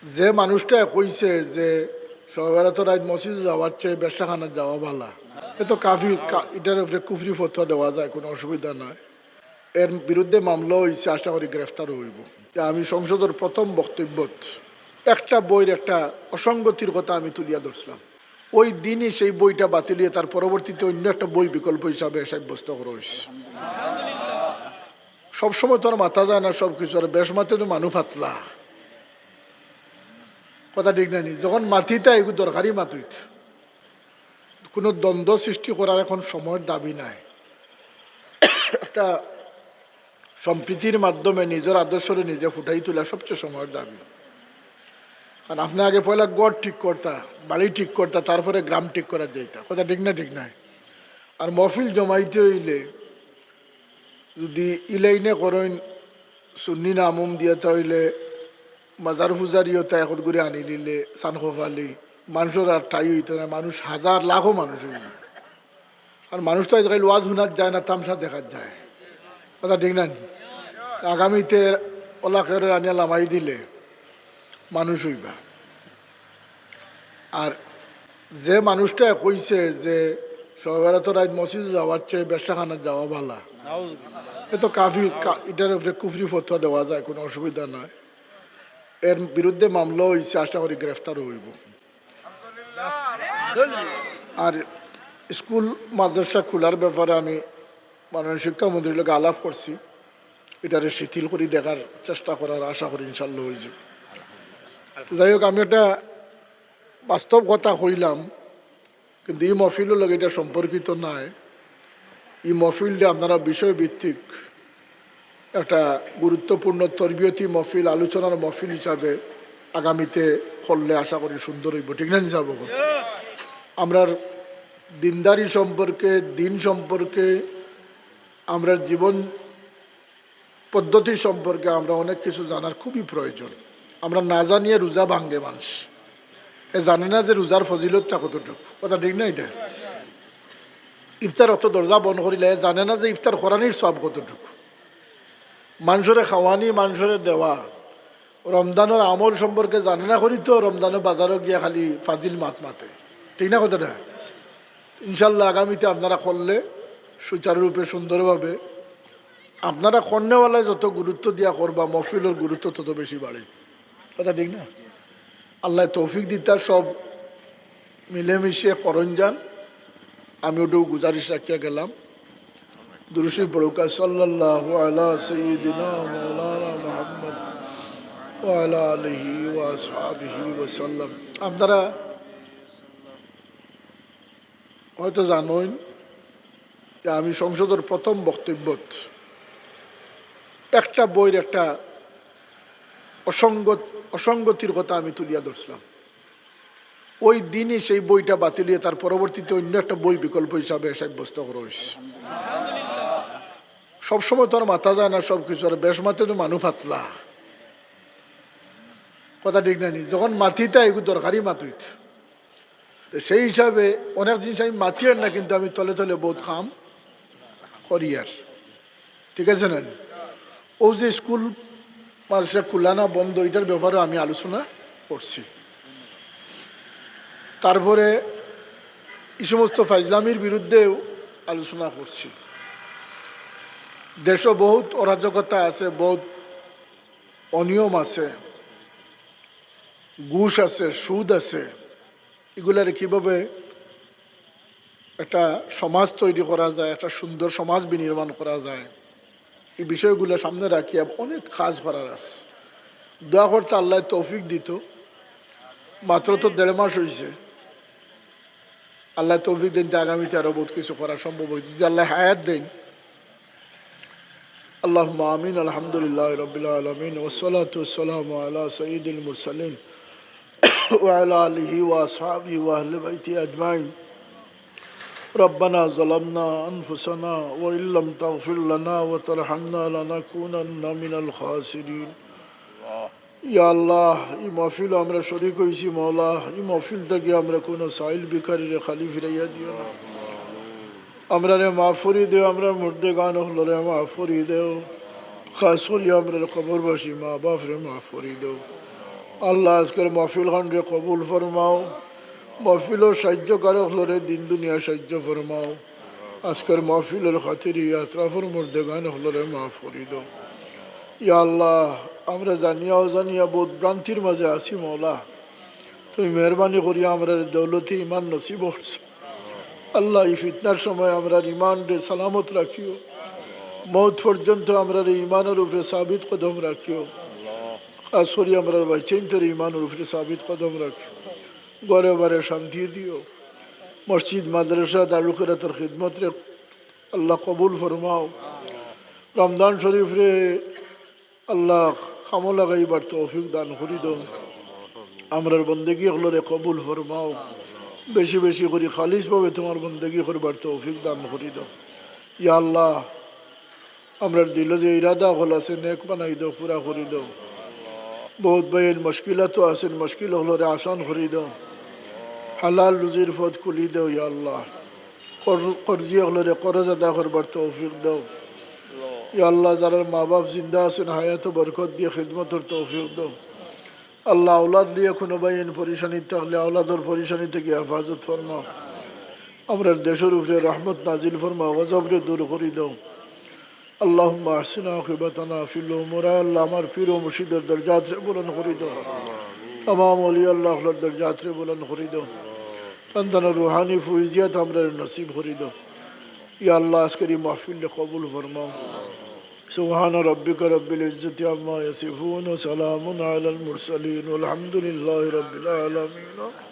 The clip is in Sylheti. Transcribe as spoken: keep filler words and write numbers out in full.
যে মানুষটায় কইছে যে শবে বরাতর রাইত মসজিদো যাওয়ার চেয়ে বেশ্যাখানাত যাওয়া ভালা, এ তো কাফির, কা-, ইটার উপরে কুফরি ফতোয়া দেওয়া যায়, কুনু অসুবিধা নাই। এর বিরুদ্ধে মামলা অইছে, আশা করি গ্রেফতারও অইবো। তে আমি সংসদর প্রথম বক্তব্যত একটা বইর একটা অসঙ্গতির কথা আমি তুলিয়া ধরছিলাম। ওই দিনই সেই বইটা বাতিল অইয়া তার পরবর্তীতে অইন্য একটা বই বিকল্প হিসাবে সাব্যস্ত করা অইছে। সবসময় তো আর মাতা যায় না সব কিছু, আর বেশ মাতলে তো মানু পাতলা। কথা ঠিক না নি? যখন মাতিতা, এগু দরকারি মাতইত। কুনু দ্বন্দ্ব সৃষ্টি করার এখন সময়র দাবি নাই। একটা সম্প্রীতির মাধ্যমে নিজর আদর্শরে নিজে ফুটাই তোলা সবচেয়ে সময়র দাবি। কারণ আপনে আগে পয়লা ঘর ঠিক করতা, বাড়ি ঠিক করতা, তারপরে গ্রাম ঠিক করা যাইতা। কথা ঠিক না? ঠিক নায়? আর মহফিল জমাইতে অইলে যুদি ই লাইনে করইন, সুন্নি নামুম দিয়া, তা অইলে মাজার পূজারিও তা একত করি আনি নিলে, সানখোফালি, মানষর আর ঠাই অইতো না, মানুষ হাজার লাখো মানুষ অইতো। আর মানুষ তো আজকাল ওয়াজ হুনাত যায় না, তামশা দেখাত যায়। কথা ঠিক না নি? আগামীতে ওলা কেউরে আনিয়া লামাই দিলে মানুষ অইবা। আর যে মানুষটায় কইছে যে শবে বরাতর রাইত মসজিদো যাওয়ার চেয়ে বেশ্যাখানাত যাওয়া ভালা, এ তো কাফির, কা-, ইটার উপরে কুফরি ফতোয়া দেওয়া যায়, কুনু অসুবিধা নাই। এর বিরুদ্ধে মামলা অইছে, আশা করি গ্রেফতারও অইবো। আর স্কুল মাদ্রাসা খোলার ব্যাপারে আমি মাননীয় শিক্ষামন্ত্রীর লগে আলাপ করছি, ইটারে শিথিল করি দেখার চেষ্টা করার, আশা করি ইনশাল্লাহ অইযিবো। তো যাই হোক, আমি একটা বাস্তব কথা কইলাম, কিন্তু ই মহফিলর লগে ইটা সম্পর্কিত নায়। ই মহফিলটা আপনারা বিষয়ভিত্তিক একটা গুরুত্বপূর্ণ তরবিয়তি মহফিল, আলোচনার মহফিল হিসাবে আগামীতে করলে আশা করি সুন্দর অইবো, ঠিক না নি সাব? আমরার দিনদারি সম্পর্কে, দিন সম্পর্কে, আমরার জীবন পদ্ধতি সম্পর্কে আমরা অনেক কিছু জানার খুবই প্রয়োজন। আমরা না জানিয়া রোজা ভাঙ্গে মানুষ, এ জানে না যে রোজার ফজিলতটা কতটুকু। কথা ঠিক না ইটা? ইফতার অত দরজা বন্ধ করিলে এ জানে না যে ইফতার করানির সওয়াব কতটুকু। মানষরে খাওয়ানি, মানষরে দেওয়া, রমজানর আমল সম্পর্কে জানে না করি তো রমজানর বাজারো গিয়া খালি ফাজিল মাত মাতে, ঠিক না কথাটা? ইনশাল্লাহ আগামীতে আপনারা করলে সুচারুরূপে সুন্দরভাবে আপনারা করনেওয়ালায় যত গুরুত্ব দিয়া করবা, মহফিলর গুরুত্ব তত বেশি বাড়ে। কথা ঠিক না? আল্লায় তৌফিক দিতা সব মিলেমিশে করইন যান। আমি ওটাও গুজারিশ রাখিয়া গেলাম। দুরুদ শরিফ পড়ুক্কা, সাল্লাল্লাহু আলা সাইয়্যিদিনা মাওলানা মুহাম্মদ ওয়া আলা আলিহি ওয়া আসহাবিহি ওয়া সাল্লাম। আপনারা হয়তো জানইন যে আমি সংসদর প্রথম বক্তব্যত একটা বইর একটা অসঙ্গত, অসঙ্গতির কথা আমি তুলিয়া ধরছিলাম। ওই দিনই সেই বইটা বাতিল অইয়া তার পরবর্তীতে অইন্য একটা বই বিকল্প হিসাবে সাব্যস্ত করা অইছে। সবসময় তো আর মাতা যায় না সব কিছু, আর বেশ মাতলে তো মানু পাতলা। কথা ঠিক না নি? যখন মাতিতা, এগু দরকারি মাতইত। তো সেই হিসাবে অনেক জিনিস আমি মাতিয়ার না, কিন্তু আমি তলে তলে বউত কাম করিয়ার, ঠিক আছে না নি? অউ যে স্কুল মাদ্রাসা খুলা না বন্ধ, ইটার ব্যাপারে আমি আলোচনা করছি। তারপরে ই সমস্ত ফাইজলামির বিরুদ্ধেও আলোচনা করছি। দেশো বউত অরাজকতা আছে, বউত অনিয়ম আছে, ঘুষ আছে, সুদ আছে, ইগুলারে কিভাবে একটা সমাজ তৈরি করা যায়, একটা সুন্দর সমাজ বিনির্মাণ করা যায়, ই বিষয়গুলা সামনে রাখিয়া অনেক কাজ করার আছে। দোয়া করতে আল্লায় তৌফিক দিতো। মাত্র তো দেড় মাস অইছে, আল্লায় তৌফিক দেইন, তে আগামীতে আরো বউত কিছু করা সম্ভব অইতো, যুদি আল্লায় হায়াত দেইন। اللهم آمين. الحمد لله رب العالمين، والصلاة والسلام على سيد المرسلين وعلى آله وأصحابه وأهل بيته أجمعين. ربنا ظلمنا أنفسنا وإن لم تغفر لنا وترحمنا لنكونن من الخاسرين. ইয়া আল্লাহ, ই মহফিলো আমরা শরিক অইছি মওলা, ই মহফিল থাকি আমরা কুনু সাইল ভিখারিরে খালি ফিরাইয়া দিও না। আমরারে মাফ করি দেও, আমরার মুর্দেগান অকলরে মাফ করি দেও, খাস করি আমরার কবরবাসী মা বাপরে মাফ করি দেও। আল্লাহ, আজকের মাহফিল খানরে কবুল ফরমাও। মাহফিলর সাহায্যকারী অকলরে দিন দুনিয়া সাহায্য ফরমাও। আজকের মাহফিলর খাতিরে আতরাফর মুর্দেগান অকলরে মাফ করি দেও। ইয়া আল্লাহ, আমরা জানিয়া অজানিয়া বহুত ভ্রান্তির মাঝে আছি মওলা। তুমি মেহেরবানি করিয়া আমরারে দৌলতে ইমান নসিব করছো। আল্লাহ, এই ফিতনার সময় আমরার ইমানরে সালামত রাখিও। মউত পর্যন্ত আমরারে ইমানর উপরে সাবিত কদম রাখিও। খাস করি আমরার বাচ্চাইন্তরে ইমানর উপরে সাবিত কদম রাখিও। ঘরে বারে শান্তি দিও। মসজিদ, মাদ্রাসা, দারুল কিরাতর খিদমতরে আল্লাহ কবুল ফরমাও। রমজান শরীফরে আল্লাহ কামো লাগাইবার তৌফিক দান করি দেও। আমরার বন্দেগী অকলরে কবুল ফরমাও। বেশি বেশি করি খালিসভাবে তুমার বন্দেগী করবার তৌফিক দান করি দেও। ইয়া আল্লাহ, আমরার দিলো যে ইরাদা অকল আছে, নেক বানাই দেও, পুরা করি দেও। বহুত ভাইয়াইন মুশকিলাতো আছেন, মুশকিল অকলরে আসান করি দেও। হালাল রুজির পথ খুলি দেও, ইয়া আল্লাহ। কর-, কর্জি অকলরে করজ আদা করবার তৌফিক দেও। ইয়া আল্লাহ, যারার মা বাপ জিন্দা আছেন, হায়াতো বরকত দিয়া খিদমতর তৌফিক দেও। আল্লাহ, আওলাদ লইয়া কুনু ভাইয়াইন পরেশানিত থাকলে আওলাদর পরেশানি থাকি হেফাজত ফরমাও। আমরার দেশর উপরে রহমত নাজিল ফরমাও, গজবরে দূর করি দেও। اللهم أحسن عاقبتنا في الأمور। আয় আল্লাহ, আমার পীর ও মুর্শিদর দরজাতরে বুলন্দ করি দেও। তামাম অলি আল্লাহ অকলর দরজাতরে বুলন্দ করি দেও। তান তান রুহানি ফৈজিয়াত আমরারে নসিব করি দেও। ইয়া আল্লাহ, আজকের এই মাহফিলরে কবুল ফরমাও। سبحان ربك رب العزة عما يصفون وسلام على المرسلين والحمد لله رب العالمين.